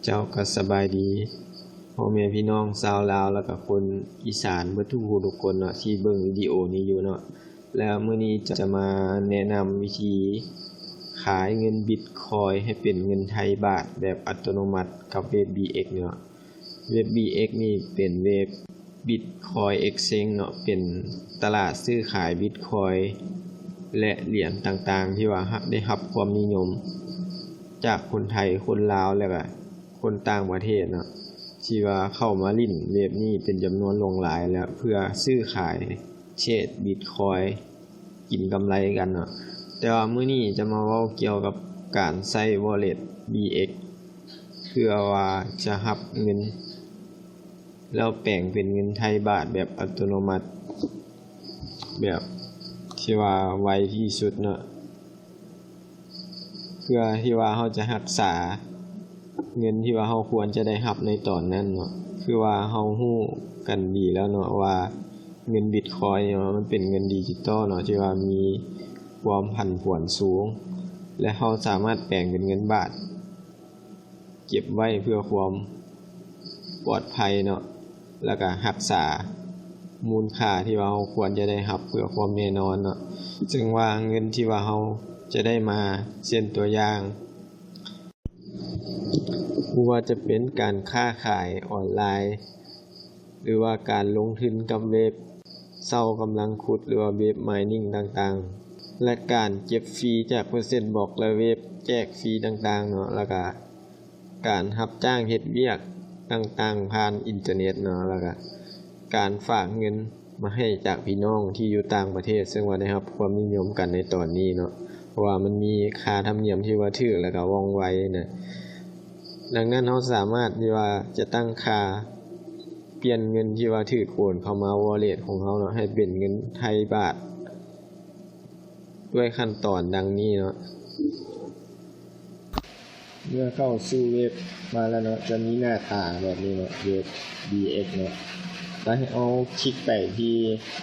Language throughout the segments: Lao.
ເຈົ້າກໍສະບາຍດີ ພໍ່ແມ່ພີ່ນ້ອງຊາວລາວ ແລ້ວກໍຄົນອີສານເບິດທຸກຜູ້ທຸກຄົນເນາະ ທີ່ເບິ່ງວິດີໂອນີ້ຢູ່ເນາະ. ແລ້ວມື້ນີ້ຈະມາແນະນຳວິທີຂາຍເງິນບິດຄອຍໃຫ້ເປັນເງິນໄທບາດແບບອັດຕະໂນມັດກັບເວັບບີເອັກເນາະ. ເວັບບີເອັກນີ້ເປັນເວັບບິດຄອຍເອັກເຊັນເນາະ ເປັນຕະຫຼາດຊື້ຂາຍບິດຄອຍ ແລະ ຫຼຽນຕ່າງໆ ທີ່ວ່າໄດ້ຮັບຄວາມນິຍົມຈາກຄົນໄທ, ຄົນລາວ ແລະ ກະຄົນຕ່າງປະເທດເນາະ ທີ່ວ່າເຂົ້າມາຫຼິ້ນເວັບນີ້ເປັນຈຳນວນຫຼວງຫຼາຍ ແລະ ເພື່ອຊື້ຂາຍເທຣດບິດຄອຍ ກິນກຳໄລກັນເນາະ. ແຕ່ວ່າມື້ນີ້ຈະມາເວົ້າກ່ຽວກັບການໃຊ້ວໍເລັດບີເອັກ ເພື່ອວ່າຈະຮັບເງິນ ແລ້ວແປງເປັນເງິນໄທບາດແບບອັດຕະໂນມັດ ແບບທີ່ວ່າໄວທີ່ສຸດເນາະ ເພື່ອທີ່ວ່າເຮົາຈະຮັກສາເງິນທີ່ວ່າເຮົາຄວນຈະໄດ້ຮັບໃນຕອນນັ້ນເນາະ. ຄືວ່າເຮົາຮູ້ກັນດີແລ້ວເນາະວ່າເງິນບິດຄອຍເນາະ ມັນເປັນເງິນດິຈິຕອນເນາະ ທີ່ວ່າມີຄວາມຜັນຜວນສູງ ແລະ ເຮົາສາມາດແປງເປັນເງິນບາດ ເກັບໄວ້ເພື່ອຄວາມປອດໄພເນາະ ແລ້ວກະຮັກສາມູນຄ່າທີ່ວ່າເຮົາຄວນຈະໄດ້ຮັບເພື່ອຄວາມແນ່ນອນເນາະ. ເຊິ່ງວ່າເງິນທີ່ວ່າເຮົາຈະໄດ້ມາ ເຊັ່ນຕົວຢ່າງ ບໍ່ວ່າຈະເປັນການຄ້າຂາຍອອນລາຍ ຫຼືວ່າການລົງທຶນກັບເວັບເຊົ່າກຳລັງຂຸດ ຫຼືວ່າເວັບມາຍນິງຕ່າງໆ ແລະ ການເກັບຟີຈາກເປີເຊັນບລັອກ ແລະ ເວັບແຈກຟຣີຕ່າງໆເນາະ ແລ້ວກະການຮັບຈ້າງເຮັດວຽກຕ່າງໆຜ່ານອິນເຕີເນັດເນາະ ແລ້ວກະການຝາກເງິນມາໃຫ້ຈາກພີ່ນ້ອງທີ່ຢູ່ຕ່າງປະເທດ ເຊິ່ງວ່າໄດ້ຮັບຄວາມນິຍົມກັນໃນຕອນນີ້ເນາະ ເພາະວ່າມັນມີຄ່າທຳນຽມທີ່ວ່າຖືກ ແລ້ວກະວ່ອງໄວນະ. ດັ່ງນັ້ນເຮົາສາມາດທີ່ວ່າຈະຕັ້ງຄ່າປ່ຽນເງິນທີ່ວ່າຖືກໂອນເຂົ້າມາວໍເລັດຂອງເຮົາເນາະ ໃຫ້ເປັນເງິນໄທບາດ ດ້ວຍຂັ້ນຕອນດັ່ງນີ້ເນາະ. ເມື່ອເຂົ້າສູ່ເວັບມາແລ້ວເນາະ ຈະມີໜ້າຕາແບບນີ້ເນາະ ເວັບບີເອັກເນາະ ແລ້ວໃຫ້ເຮົາຄລິກໄປທີ່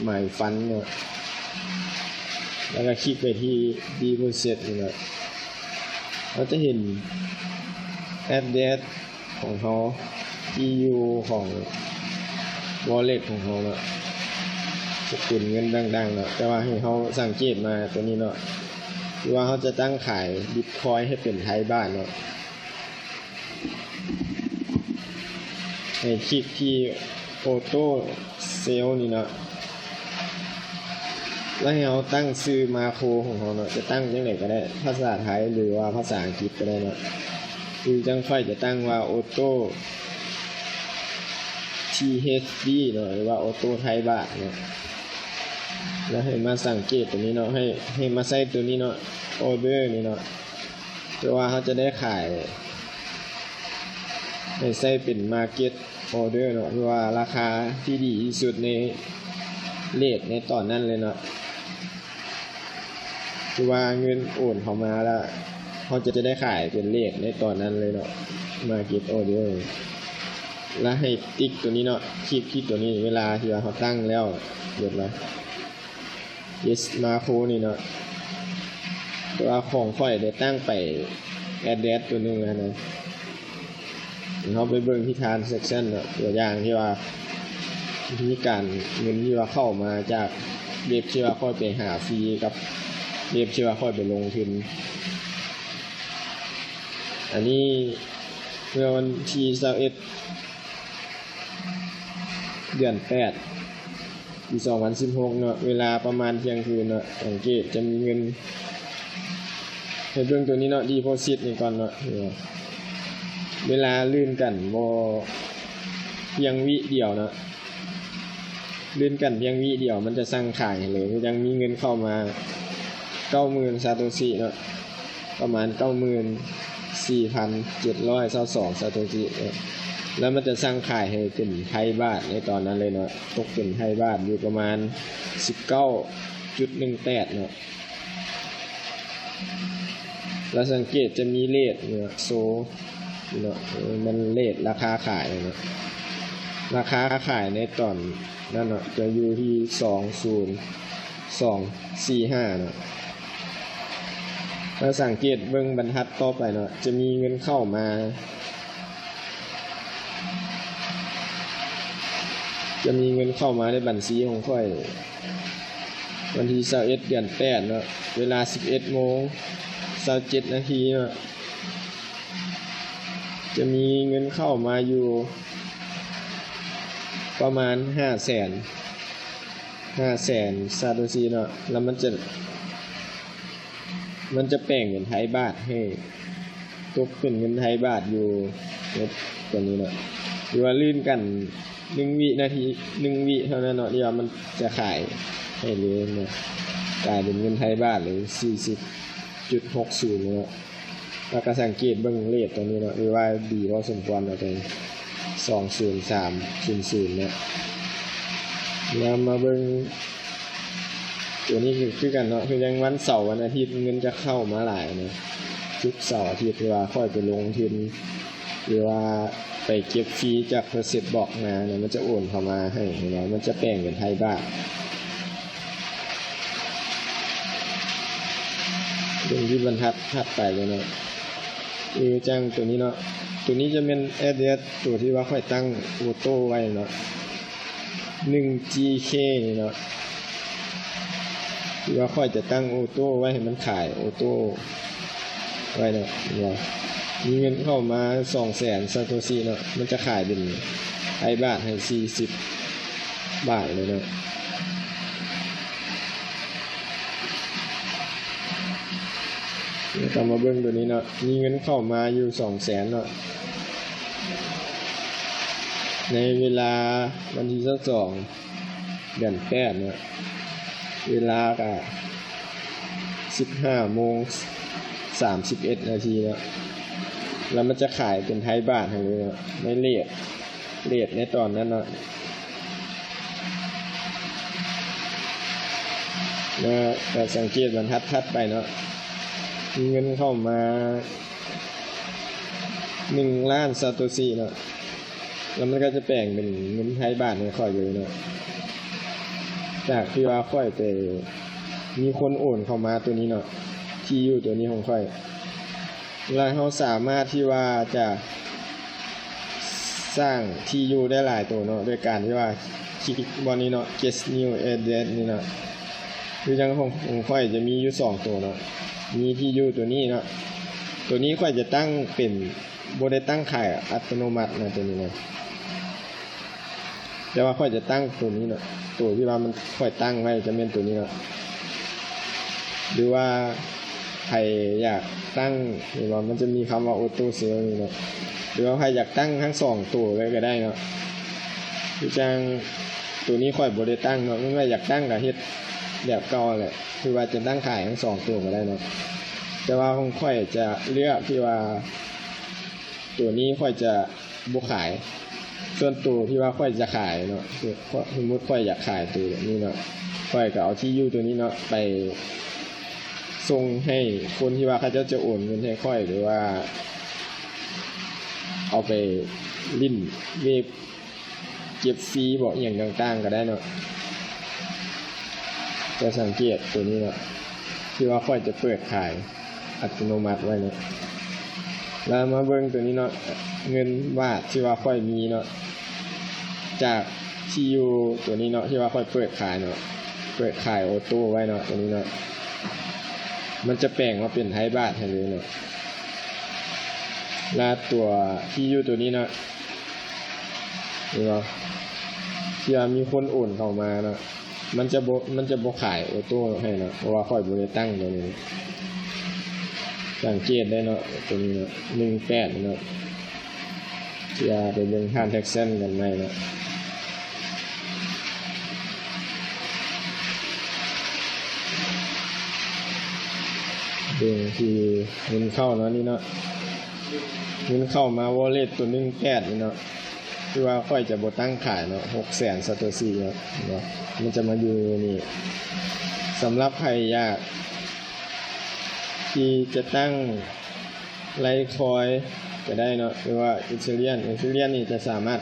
My Fund ເນາະ ແລ້ວກໍຄລິກໄປທີ່ Deposit ນີ້ເນາະ ເຮົາຈະເຫັນແອັດເດດ ຂອງເຮົາ ທີ່ຢູ່ຂອງວໍເລັດຂອງເຮົາເນາະ ສະກຸນເງິນຕ່າງໆເນາະ ແຕ່ວ່າໃຫ້ເຮົາສັງເກດມາຕົວນີ້ເນາະ ຄືວ່າເຮົາຈະຕັ້ງຂາຍບິດຄອຍໃຫ້ເປັນໄທບາດເນາະ ໃຫ້ຄລິກທີ່ Auto Sell ນີ້ເນາະ ແລ້ວໃຫ້ເຮົາຕັ້ງຊື່ມາໂຄຂອງເຮົາເນາະ ຈະຕັ້ງຈັ່ງໃດກໍໄດ້ ພາສາໄທ ຫຼືວ່າພາສາອັງກິດກໍໄດ້ເນາະ ຄືຈັ່ງຂ້ອຍຈະຕັ້ງວ່າ Auto ທີເອັດ ເນາະ ຫຼືວ່າ Auto ໄທບາດເນາະ ແລ້ວໃຫ້ມາສັງເກດຕົວນີ້ເນາະ ໃຫ້ ໃຫ້ມາໃສ່ຕົວນີ້ເນາະ Order ນີ້ເນາະ ເພື່ອວ່າເຮົາຈະໄດ້ຂາຍ ໃຫ້ໃສ່ເປັນ Market Order ເນາະ ເພື່ອວ່າລາຄາທີ່ດີທີ່ສຸດໃນເຣດໃນຕອນນັ້ນເລີຍເນາະ ຄືວ່າເງິນໂອນເຂົ້າມາແລ້ວ ເຮົາຈະໄດ້ຂາຍເປັນເຣດໃນຕອນນັ້ນເລີຍເນາະ Market Order ແລ້ວໃຫ້ຕິກຕົວນີ້ເນາະ ຄລິກທີ່ຕົວນີ້ ເວລາທີ່ວ່າເຮົາຕັ້ງແລ້ວ ເຫັນບໍ່? Yes Marco ນີ້ເນາະ ແຕ່ວ່າຂອງຂ້ອຍໄດ້ຕັ້ງໄປ address ຕົວໜຶ່ງຫັ້ນນະ ເຮົາໄປເບິ່ງທີ່ transaction ເນາະ ຕົວຢ່າງທີ່ວ່າມີການເງິນທີ່ວ່າເຂົ້າມາຈາກເວັບທີ່ວ່າຂ້ອຍໄປຫາຟຣີກັບເວັບທີ່ວ່າຂ້ອຍໄປລົງທຶນ ອັນນີ້ເມື່ອວັນທີຊາວເອັດ ເດືອນແປດ ປີສອງພັນສິບຫົກເນາະ ເວລາປະມານທ່ຽງຄືນເນາະ ສັງເກດຈະມີເງິນ ໃຫ້ເບິ່ງຕົວນີ້ເນາະ Deposit ນີ້ກ່ອນເນາະ ເວລາລື່ນກັນບໍ່ພຽງວິດຽວເນາະ ລື່ນກັນພຽງວິດຽວ ມັນຈະສັ່ງຂາຍໃຫ້ເລີຍ ຍັງມີເງິນເຂົ້າມາເກົ້າໝື່ນຊາໂຕຊິເນາະ ປະມານເກົ້າໝື່ນສີ່ພັນເຈັດຮ້ອຍຊາວສອງຊາໂຕຊິເນາະ ແລ້ວມັນຈະສັ່ງຂາຍໃຫ້ເປັນໄທບາດໃນຕອນນັ້ນເລີຍເນາະ ຕົກເປັນໄທບາດຢູ່ປະມານສິບເກົ້າຈຸດໜຶ່ງແປດເນາະ ແລ້ວສັງເກດຈະມີເຣດເນາະ ໂຊ ເນາະ ມັນເຣດລາຄາຂາຍເນາະ ລາຄາຂາຍໃນຕອນນັ້ນເນາະ ຈະຢູ່ທີ່ສອງສູນສອງສີ່ຫ້າເນາະ ແລ້ວສັງເກດເບິ່ງບັນທັດຕໍ່ໄປເນາະ ຈະມີເງິນເຂົ້າມາ ຈະມີເງິນເຂົ້າມາໃນບັນຊີຂອງຂ້ອຍ ວັນທີຊາວເອັດ ເດືອນແປດເນາະ ເວລາສິບເອັດໂມງຊາວເຈັດນາທີເນາະ ຈະມີເງິນເຂົ້າມາຢູ່ປະມານຫ້າແສນ ຫ້າແສນຊາໂຕຊິເນາະ ແລ້ວມັນຈະ ມັນຈະແປງເປັນໄທບາດໃຫ້ຕົກເປັນເງິນໄທບາດຢູ່ ຕົວນີ້ເນາະ ຫຼືວ່າລື່ນກັນໜຶ່ງວິນາທີ ໜຶ່ງວິເທົ່ານັ້ນເນາະ ທີ່ວ່າມັນຈະຂາຍໃຫ້ເລີຍເນາະ ກາຍເປັນເງິນໄທບາດເລີຍ ສີ່ສິບຈຸດຫົກສູນເນາະ. ແລ້ວກໍສັງເກດເບິ່ງເລດຕົວນີ້ເນາະ ຖືວ່າດີພໍສົມຄວນເນາະ ຕົວນີ້ ສອງສູນສາມສູນເນາະ. ແລ້ວມາເບິ່ງຕົວນີ້ຄືກັນເນາະ ຄືຈັ່ງວັນເສົາວັນອາທິດເງິນຈະເຂົ້າມາຫຼາຍເນາະ ສຸກເສົາອາທິດທີ່ວ່າຂ້ອຍໄປລົງທຶນ ຫຼືວ່າໄປເກັບຟີຈາກ Percent Box ມາເນາະ ມັນຈະໂອນເຂົ້າມາໃຫ້ເນາະ ມັນຈະແປງເປັນໄທບາດ. ເບິ່ງທີ່ບັນທັດຖັດໄປເລີຍເນາະ ຄືຈັ່ງຕົວນີ້ເນາະ ຕົວນີ້ຈະແມ່ນ address ຕົວທີ່ວ່າຂ້ອຍຕັ້ງ auto ໄວ້ເນາະ ໜຶ່ງຈີເຄ ນີ້ເນາະ ທີ່ວ່າຂ້ອຍຈະຕັ້ງ auto ໄວ້ໃຫ້ມັນຂາຍ auto ໄວ້ເນາະ ເຫັນບໍ່ ມີເງິນເຂົ້າມາສອງແສນຊາໂຕຊິເນາະ ມັນຈະຂາຍເປັນໄທບາດໃຫ້ສີ່ສິບບາດເລີຍເນາະ. ແລ້ວກໍມາເບິ່ງຕົວນີ້ເນາະ ມີເງິນເຂົ້າມາຢູ່ສອງແສນເນາະ ໃນເວລາວັນທີຊາວສອງ ເດືອນແປດເນາະ ເວລາກໍສິບຫ້າໂມງສາມສິບເອັດນາທີເນາະ ແລ້ວມັນຈະຂາຍເປັນໄທບາດໃຫ້ເລີຍເນາະ ໃນເລດ ເລດໃນຕອນນັ້ນເນາະ ແລ້ວກໍສັງເກດບັນທັດຖັດໄປເນາະ ມີເງິນເຂົ້າມາໜຶ່ງລ້ານຊາໂຕຊິເນາະ ແລ້ວມັນກໍຈະແປງເປັນເງິນໄທບາດໃຫ້ຂ້ອຍເລີຍເນາະ ຈາກທີ່ວ່າຂ້ອຍໄປ ມີຄົນໂອນເຂົ້າມາຕົວນີ້ເນາະ ທີ່ຢູ່ຕົວນີ້ຂອງຂ້ອຍ ແລ້ວເຮົາສາມາດທີ່ວ່າຈະສ້າງທີ່ຢູ່ໄດ້ຫຼາຍໂຕເນາະ ໂດຍການທີ່ວ່າຄລິກບ່ອນນີ້ເນາະ Get New Address ນີ້ເນາະ ຄືຈັ່ງຂອງ ຂອງຂ້ອຍຈະມີຢູ່ສອງໂຕເນາະ ມີທີ່ຢູ່ຕົວນີ້ເນາະ ຕົວນີ້ຂ້ອຍຈະຕັ້ງເປັນ ບໍ່ໄດ້ຕັ້ງຂາຍອັດຕະໂນມັດນະ ຕົວນີ້ນະ ແຕ່ວ່າຂ້ອຍຈະຕັ້ງຕົວນີ້ເນາະ ຕົວທີ່ວ່າມັນ ຂ້ອຍຕັ້ງໄວ້ຈະແມ່ນຕົວນີ້ເນາະ ຫຼືວ່າໃຜຢາກຕັ້ງ ເຫັນບໍ່ ມັນຈະມີຄຳວ່າ Auto Sale ນີ້ເນາະ ຫຼືວ່າໃຜຢາກຕັ້ງທັງສອງຕົວເລີຍກໍໄດ້ເນາະ ຄືຈັ່ງຕົວນີ້ຂ້ອຍບໍ່ໄດ້ຕັ້ງເນາະ ແມ່ນວ່າຢາກຕັ້ງກໍເຮັດແບບເກົ່າຫັ້ນແຫຼະ ຄືວ່າຈະຕັ້ງຂາຍທັງສອງຕົວກໍໄດ້ເນາະ ແຕ່ວ່າຂອງຂ້ອຍຈະເລືອກທີ່ວ່າ ຕົວນີ້ຂ້ອຍຈະບໍ່ຂາຍ ສ່ວນຕົວທີ່ວ່າຂ້ອຍຈະຂາຍເນາະ ສົມມຸດຂ້ອຍຢາກຂາຍຕົວນີ້ເນາະ ຂ້ອຍກໍເອົາທີ່ຢູ່ຕົວນີ້ເນາະ ໄປສົ່ງໃຫ້ຄົນທີ່ວ່າເຂົາເຈົ້າຈະໂອນເງິນໃຫ້ຂ້ອຍ ຫຼືວ່າເອົາໄປຫຼິ້ນເວັບ ເກັບຟຣີບໍ ອີ່ຫຍັງຕ່າງໆກໍໄດ້ເນາະ ຈະສັງເກດຕົວນີ້ເນາະ ທີ່ວ່າຂ້ອຍຈະເປີດຂາຍອັດຕະໂນມັດໄວ້ເນາະ ແລ້ວມາເບິ່ງຕົວນີ້ເນາະ ເງິນບາດທີ່ວ່າຂ້ອຍມີເນາະ ຈາກທີ່ຢູ່ຕົວນີ້ເນາະ ທີ່ວ່າຂ້ອຍເປີດຂາຍເນາະ ເປີດຂາຍໂອໂຕ້ໄວ້ເນາະ ຕົວນີ້ເນາະ ມັນຈະແປງມາເປັນໄທບາດໃຫ້ເລີຍເນາະ ແລ້ວຕົວທີ່ຢູ່ຕົວນີ້ເນາະ ເຫັນບໍ່ ທີ່ວ່າມີຄົນໂອນເຂົ້າມາເນາະ ມັນຈະບໍ່ ມັນຈະບໍ່ຂາຍໂອໂຕ້ໃຫ້ເນາະ ເພາະວ່າຂ້ອຍບໍ່ໄດ້ຕັ້ງຕົວນີ້ ສັງເກດໄດ້ເນາະ ຕົວນີ້ເນາະ ໜຶ່ງແປດເນາະ ເພື່ອໄປເບິ່ງ transaction ກັນໃໝ່ເນາະ ເບິ່ງທີ່ເງິນເຂົ້າເນາະ ນີ້ເນາະ ເງິນເຂົ້າມາ wallet ຕົວໜຶ່ງແປດນີ້ເນາະ ຄືວ່າຂ້ອຍຈະບໍ່ຕັ້ງຂາຍເນາະ ຫົກແສນຊາໂຕຊິເນາະ ເນາະ ມັນຈະມາຢູ່ນີ້ ສຳລັບໃຜຢາກທີ່ຈະຕັ້ງ Litecoin ກໍໄດ້ເນາະ ຫຼືວ່າ Ethereum Ethereum ນີ້ຈະສາມາດ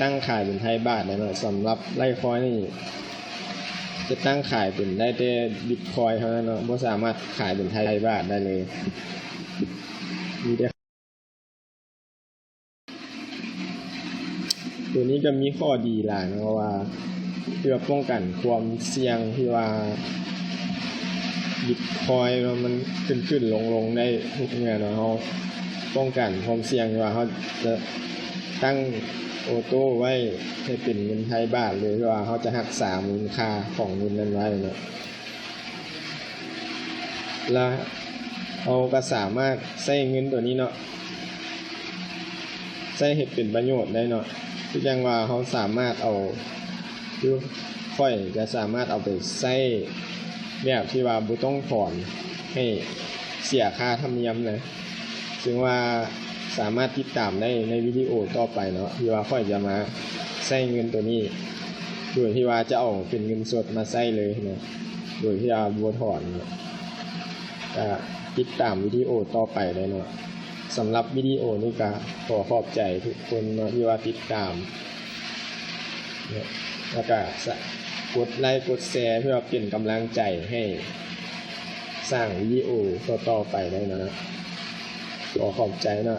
ຕັ້ງຂາຍເປັນໄທບາດໄດ້ເນາະ ສຳລັບ Litecoin ນີ້ຈະຕັ້ງຂາຍເປັນໄດ້ແຕ່ Bitcoin ເທົ່ານັ້ນເນາະ ບໍ່ສາມາດຂາຍເປັນໄທບາດໄດ້ເລີຍ ມີແຕ່ ຕົວນີ້ກໍມີຂໍ້ດີຫຼາຍເນາະ ເພາະວ່າເພື່ອປ້ອງກັນຄວາມສ່ຽງທີ່ວ່າບິດຄອຍເນາະ ມັນຂຶ້ນໆລົງໆໄດ້ທຸກເມື່ອເນາະ. ເຮົາປ້ອງກັນຄວາມສ່ຽງທີ່ວ່າເຮົາຈະຕັ້ງໂອໂຕ້ໄວ້ໃຫ້ເປັນເງິນໄທບາດເລີຍ ເພື່ອວ່າເຮົາຈະຮັກສາມູນຄ່າຂອງເງິນນັ້ນໄວ້ເນາະ. ລະເຮົາກໍສາມາດໃຊ້ເງິນຕົວນີ້ເນາະ ໃຊ້ໃຫ້ເປັນປະໂຫຍດໄດ້ເນາະ. ຄືຈັ່ງວ່າເຮົາສາມາດເອົາ ຄືຂ້ອຍຈະສາມາດເອົາໄປໃຊ້ແບບທີ່ວ່າບໍ່ຕ້ອງຖອນໃຫ້ເສຍຄ່າທຳນຽມນະ. ເຊິ່ງວ່າສາມາດຕິດຕາມໄດ້ໃນວິດີໂອຕໍ່ໄປເນາະ ທີ່ວ່າຂ້ອຍຈະມາໃຊ້ເງິນຕົວນີ້ ໂດຍທີ່ວ່າຈະເອົາເປັນເງິນສົດມາໃຊ້ເລີຍເນາະ ໂດຍທີ່ວ່າບໍ່ຖອນເນາະ. ກໍຕິດຕາມວິດີໂອຕໍ່ໄປໄດ້ເນາະ. ສຳລັບວິດີໂອນີ້ກໍຂໍຂອບໃຈທຸກຄົນເນາະ ທີ່ວ່າຕິດຕາມເນາະ ແລ້ວກໍກົດໄລກົດແຊ ເພື່ອເປັນກຳລັງໃຈໃຫ້ສ້າງວິດີໂອຕໍ່ໆໄປໄດ້ເນາະ. ຂໍຂອບໃຈເນາະ.